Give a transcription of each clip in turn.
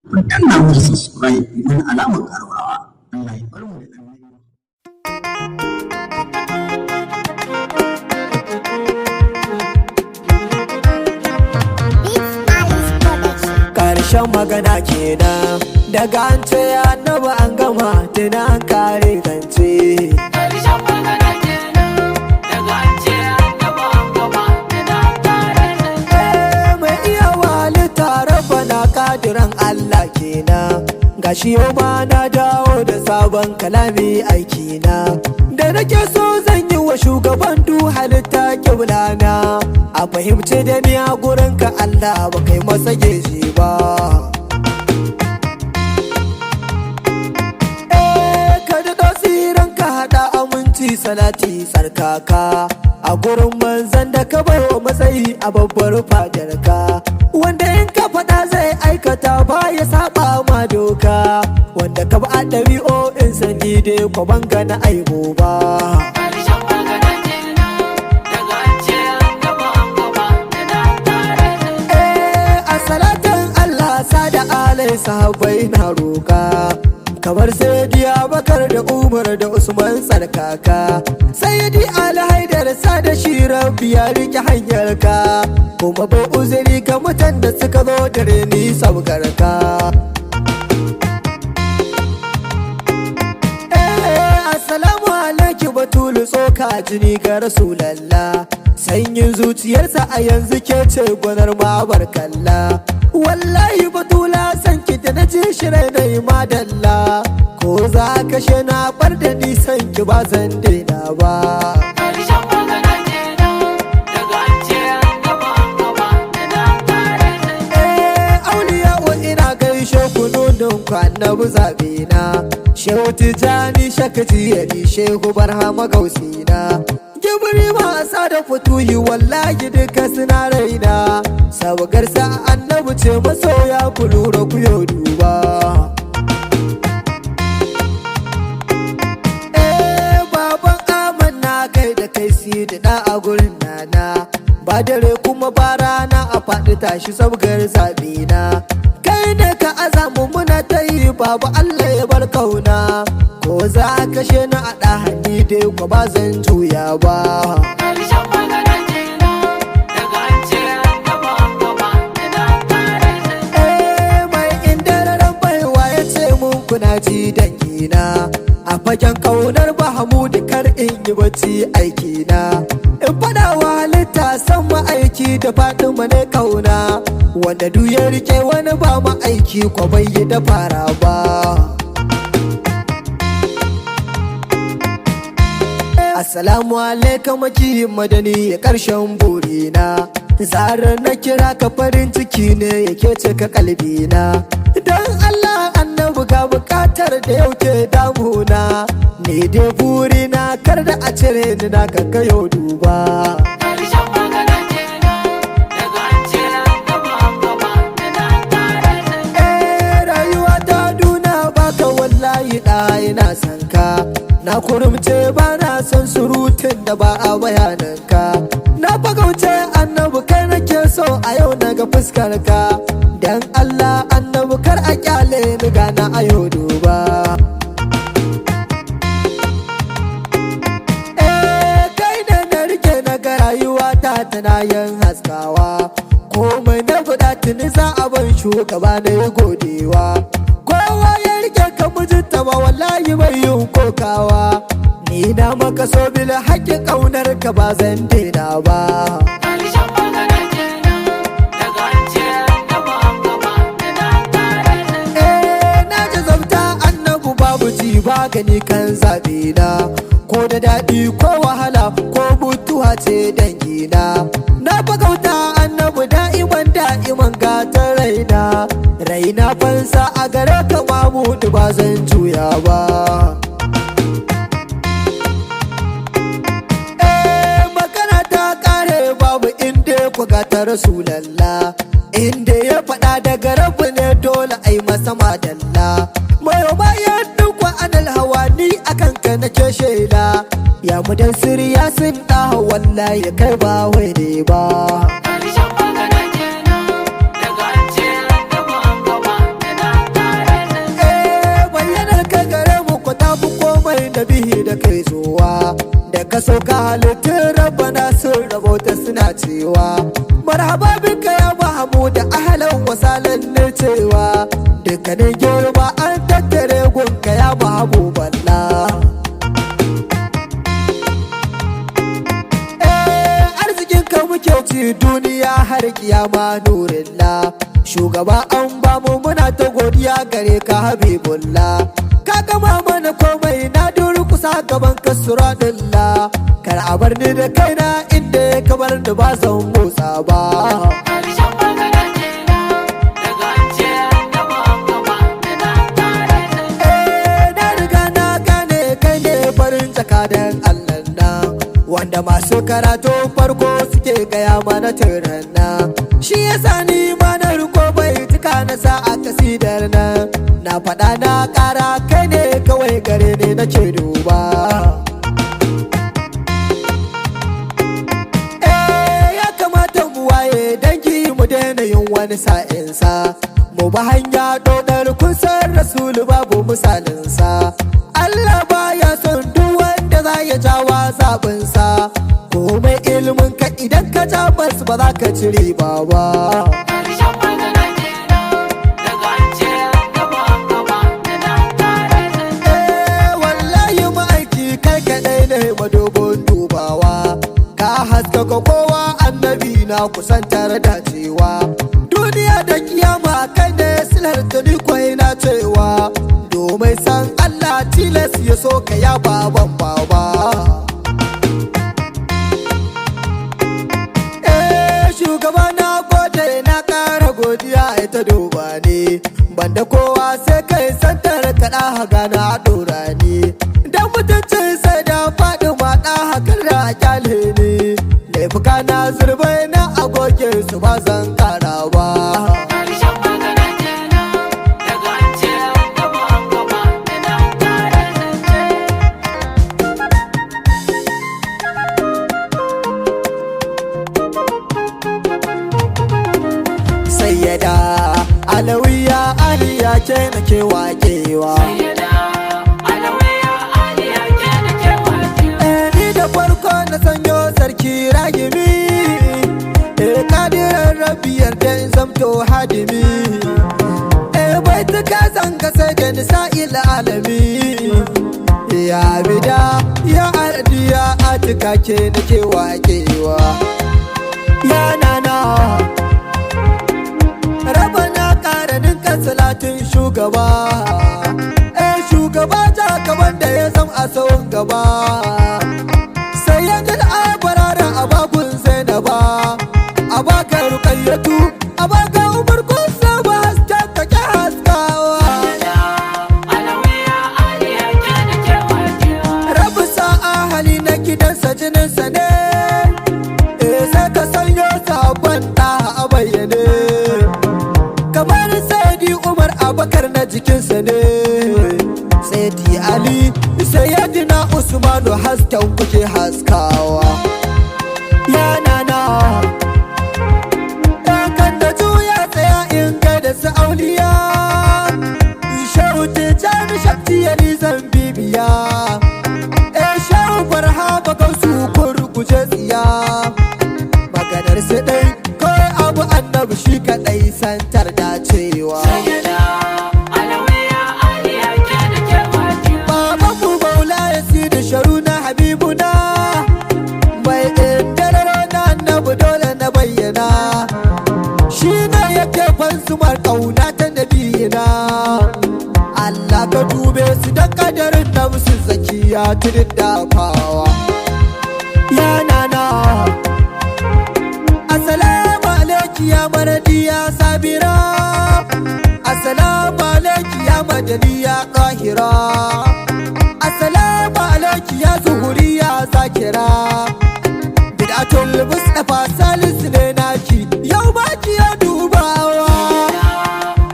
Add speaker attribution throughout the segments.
Speaker 1: Ku danna mana subscribe mana alamar ƙararrawa. Allah ya bar mu da annabi.
Speaker 2: Karshen magana kenan daga an ce annabi an gama, tuna an kare zance.
Speaker 3: Karshen magana kenan daga an ce annabi an gama, tuna an kare zance.
Speaker 2: Eh, mai iya walita rabbana kadiran Allah kenan. Gashi yau ma na dawo da sabon kalami, aikina da nake so zan yi wa shugaban du halitta kiblana. A fahimci da ni a gurinka Allah, ba kai masa geji ba. Eh, ka daɗo tsiran ka haɗa aminci salati tsarkaka a gurin manzan da ka bai wa matsayi a babbar fadarka, wanda in ka faɗa zai aikata, ba ya saba ma doka, wanda ka ba a ɗabi'o'in sani dai ko ban gana aibo ba.
Speaker 3: Karshen magana kenan daga an ce annabi an gama, tuna an kare zance.
Speaker 2: Eh, a salatin Allah sada alai sahabbai na roka, kamar Sayyidi Abakar da Umar da Usman tsarkaka, Sayyidi Ali Haidar sada shi Rabbi ya rike hanyar ka, kuma bai uzuri ga mutan da suka zo dare ni sabgarka. Eh, assalamu alaiki batulu tsoka jini ga Rasulallah, sanyin zuciyarsa a yanzu ke ce gwanar mabar kalla. Wallahi batula san ki da na ji shirai na yi madalla, ko za ka na bar da nisan ki ba zan daina ba.
Speaker 3: Karshen magana kenan daga an ce annabi an gama, tuna an kare zance.
Speaker 2: Eh, auliya wa ina gaishe ku, nunin ku annabi zabe na, Shehu Tijani Shakaji Yari, Shehu Barhama Gausina, Gibri wasa da fituhi, wallahi duka suna raina. Sabgar sa annabi ce masoya, ku lura ku yau duba. Eh, baban amanna kai da kai si da a gurin nana, ba dare kuma ba rana, a faɗi tashi sabgar zaɓe na. Kai ne ka azamu muna ta yi babu, Allah ya bar kauna, ko za a kashe na a ɗahani dai ko ba zan juya ba.
Speaker 3: Karshen magana kenan daga an ce annabi an gama, tuna an kare zance.
Speaker 2: Eh, mai indararen baiwa ya ce mun kuna ji dangina, a fagen kaunar Bahamudu kar in yi bacci, aikina in faɗa wa halitta san ma'aiki da Fatima ne kauna, wanda duk ya rike wani ba ma'aiki ko bai yi da fara ba. Assalamu alaikum makiyin madani ya karshen burina, zarar na kira ka farin ciki ne yake cika kalbina. Don Allah annabi ga bukatar da yau ke damuna, ni dai burina kar da a cire ni na kakkayo duba.
Speaker 3: Karshen magana kenan daga an ce annabi an gama, tuna an kare zance.
Speaker 2: Eh, rayuwa ta duna baka wallahi da ina son ka, na kurumce ba na son surutun da ba a bayananka, na fagauce annabi kai nake so a yau na ga fuskar ka. Dan Allah annabi kar a kyale ni gana a yau duba. Eh, kai ne na rike na ga rayuwa ta tana yin haskawa, komai na faɗa tuni za a ban shugaba na yi godewa. Kowa ya rike ka mijinta ba wallahi bai yin kokawa, ni na maka so bil haƙƙin ƙaunar ka ba zan daina ba.
Speaker 3: Karshen magana kenan daga an ce annabi an gama, tuna an kare zance.
Speaker 2: Eh, na ji zabta annabu babu ji ba gani kan zabe na, ko da daɗi ko wahala ko mutuwa ce dangina. Na fagauta annabu da'iman da'iman gatan raina, raina fansa a gare ka mamudu ba zan juya ba. Eh, magana ta kare babu inda ku ga ta Rasulallah, inda ya faɗa daga rabu ne dole ai masa madalla. Mai bayan duk anal hawa ni akan ka nake shaida, ya mudan siriya sun ɗa wallahi kai ba wai ne ba.
Speaker 3: Karshen magana kenan daga an ce annabi an gama, tuna an
Speaker 2: ka sauka halittun rabbana sun rabauta suna cewa marhaba bika ya mahamuda ahlan wasalan ne cewa dukkanin girma an tattare gunka ya mahabuballa. Arzikin ka muke ci duniya har kiyama nurilla, shugaba an bamu muna ta godiya gare ka habibullah. Ka gama mana komai na durkusa gaban ka suradillah, kar a bar ni da kaina inda ka bar ni ba zan motsa ba.
Speaker 3: Karshen magana kenan daga an ce an gama an gama da na kare zance.
Speaker 2: Eh, na riga na gane kai ne farin jakadan Allah na, wanda masu karatu farko suke gaya mana turan na, shi yasa ni ma na riko bai tuka na sa a kasidar nan, na faɗa na ƙara kai ne kawai gare ne nake duba. Eh, ya kamata mu waye dangi mu daina yin wani sa'insa, mu ba hanya dodar kun san rasulu babu misalinsa. Allah baya son duk wanda za ya jawa zaɓinsa, komai ilimin ka idan ka ja basu ba za ka ci riba ba.
Speaker 3: Karshen magana kenan daga an ce an gama an gama da na kare zance.
Speaker 2: Eh, wallahi ma'aiki kai kaɗai ne madubin dubawa, ka haskaka kowa annabi na kusantar dacewa, duniya da kiyama kai ne silar tuni kwai na cewa domin san Allah tilas ya so ka ya baban baba. Eh, shugaba na gode na ƙara godiya ita duba ne, banda kowa sai kai santar kaɗa haga na ɗora ni, dan mutuncin sai da faɗi ma ɗa hakar da kyale ni, laifuka na zurbai na agoge su ba zan ƙara ba.
Speaker 3: Karshen magana kenan daga an ce an gama an gama da na kare zance.
Speaker 2: Sayyada alawiya aliya ke nake waƙewa.
Speaker 3: Sayyada Alawiya Aliya ke da ke waƙewa.
Speaker 2: Eh, ni da farko na sanyo sarki ragimi, eh kadiran rabbi yarda in zamto hadimi, eh baituka zan ka sai da nisa'il alami, ya bida ya ardiya atika ke nake waƙewa. Ya nana rabana karanin kan salatin shugaba, eh shugaba ja gaban da ya zam a tsawon gaba, sayyidul abarara abakun zainaba, abaka ruqayyatu, abaka umar kun saba hasken kake haskawa.
Speaker 3: Sayyada Alawiya Aliya ke da ke waƙewa.
Speaker 2: Rabu sa'a hali na gidansa jininsa ne, eh sai ka sanyo sabon ɗa a bayyane, kamar sayyidi Umar Abakar na jikinsa ne, sayyidi Ali sayyidina Usmanu hasken kuke haskawa. Ya nana kan da juya tsaya in gaida su auliya, shehu tijjani shakti ya zan bibiya, e shehu barhama gausu kurguje tsiya, maganar su ɗai kawai abu annabi shi kaɗai santar dacewa.
Speaker 3: Sayyada Alawiya Aliya ke da ke waƙewa.
Speaker 2: Babanmu maula ya da sharu na habibuna, mai indararo na annabi dole na bayyana, shi ne yake fansumar ƙauna ta nabiyina. Allah ka dube su don kadarin na musu zakiya tudun dafawa. Ya nana assalamu alaiki ya maradiya sabira, assalamu alaiki ya madaniya qahira, assalamu alaiki ya zuhuriya zakira, bid'atul mustafa salisu ne naki yau baki ya dubawa.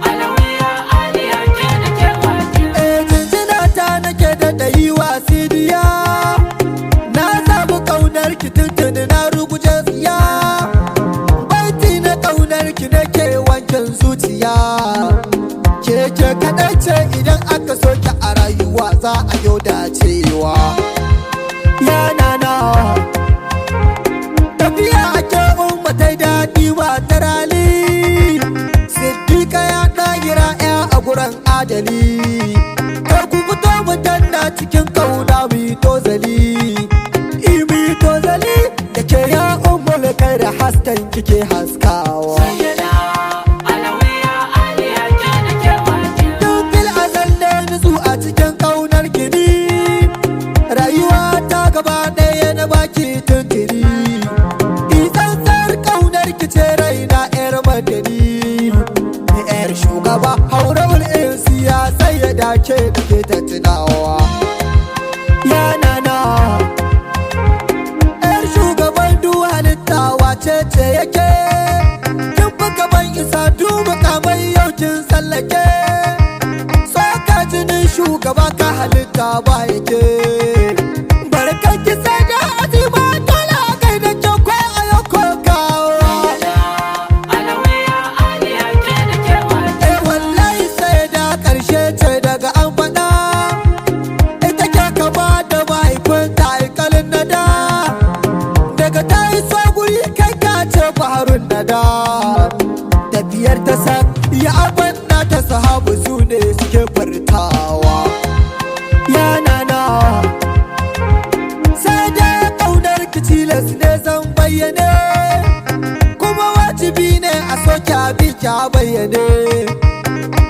Speaker 3: Alawiya Aliya ke da ke waƙewa.
Speaker 2: Eh, jinjina ta nake da yi wa sidiya, na samu kaunar ki tuntuni na ruguje tsiya, baiti na kaunar ki nake wankin zuciya, ke kaɗai ce idan aka so ki a rayuwa za a yau dacewa. Ya nana. matar Ali Siddiqa ya ɗagira ya a gurin adali. Kar ku fito mu danna cikin kauna mu yi tozali, mu yi tozali da ke ya Ummul kai da hasken kike haskawa.
Speaker 3: Sayyada Alawiya Aliya ke nake waƙe.
Speaker 2: Tun fil azal ne nutsu a cikin kaunar gini, rayuwa ta gaba ɗaya na baki tuntuni. Tsantsar kaunar ki ce raina yar madani, yar shugaba Haurawul Insiya sai ya dace da ke ta tunawa. Ya nana, yar shugaban du halitta wace ce yake? Kin fi gaban isa du mukamai yau kin tsallake. Saka jinin shugaba ka halitta ba yake. Barkan ki sai da azima dole a kai da kyau ko a yau ko kawa.
Speaker 3: Sayyada Alawiya Aliya ke nake waƙe.
Speaker 2: Eh wallahi sai da karshe ce daga an faɗa. Ita ke kama da mahaifinta alƙalin nada. Daga ta iso guri kai ka ce baharun nada. Tafiyar ta san ya abanna ta sahabu su ne suke furtawa. Ya nana, sai da ƙaunar ki tilas ne zan bayyane, kuma wajibi ne a soke abin ki a bayyane.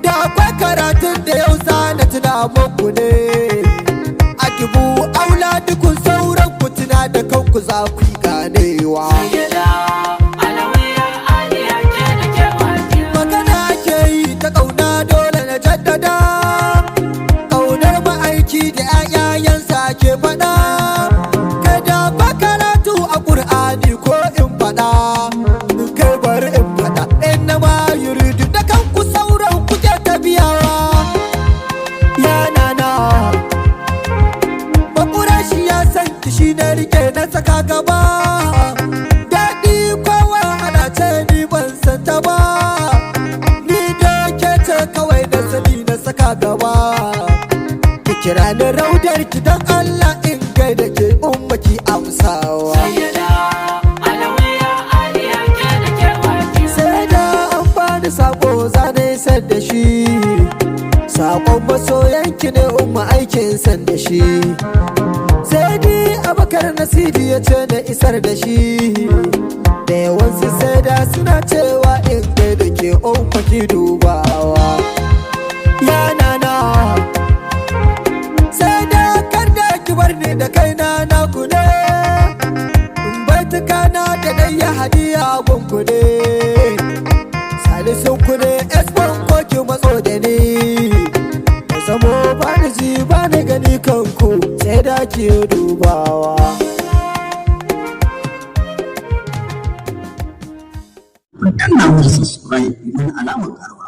Speaker 2: Da akwai karatun da yau na tuna muku ne, a kibu aula dukun sauran ku tuna da kanku za ku yi ganewa.
Speaker 3: Sayyada Alawiya Aliya ke nake waƙe.
Speaker 2: Magana ke yi ta ƙauna dole na jaddada, ƙaunar ma'aiki da 'ya'yayensa ke faɗa. Kada ba karatu a ƙur'ani ko in faɗa, kai bari in faɗa in na ma yuridu da kanku sauran kuke ta biyawa. Ya nana, bakura shi ya san kishi na rike na saka gaba. Daɗi kowa hana ce ni ban san ta ba, ni da ke ce kawai na sani na saka gaba. Ki kira ni raudar ki don Allah in gaida ke umma ki amsawa.
Speaker 3: Sayyada Alawiya Aliya ke nake waƙe.
Speaker 2: Sai da an bani sako zane isar da shi, sakon masoyanki ne umma aikin san da shi. Sai di Abakar Nasidi ya ce na isar da shi, da yawansu sai da suna cewa in kai da ke umma ki dubawa. Ya nana, sai da kar da ki bar ni da kaina na ku ne, baituka na da dai ya hadiya gunku ne. Salisun ku ne esbon ko ki matso da ni, zamo ba ni ji ba ni gani kanku sai da ki dubawa.
Speaker 1: Ku danna mana subscribe mana alamar ƙararrawa.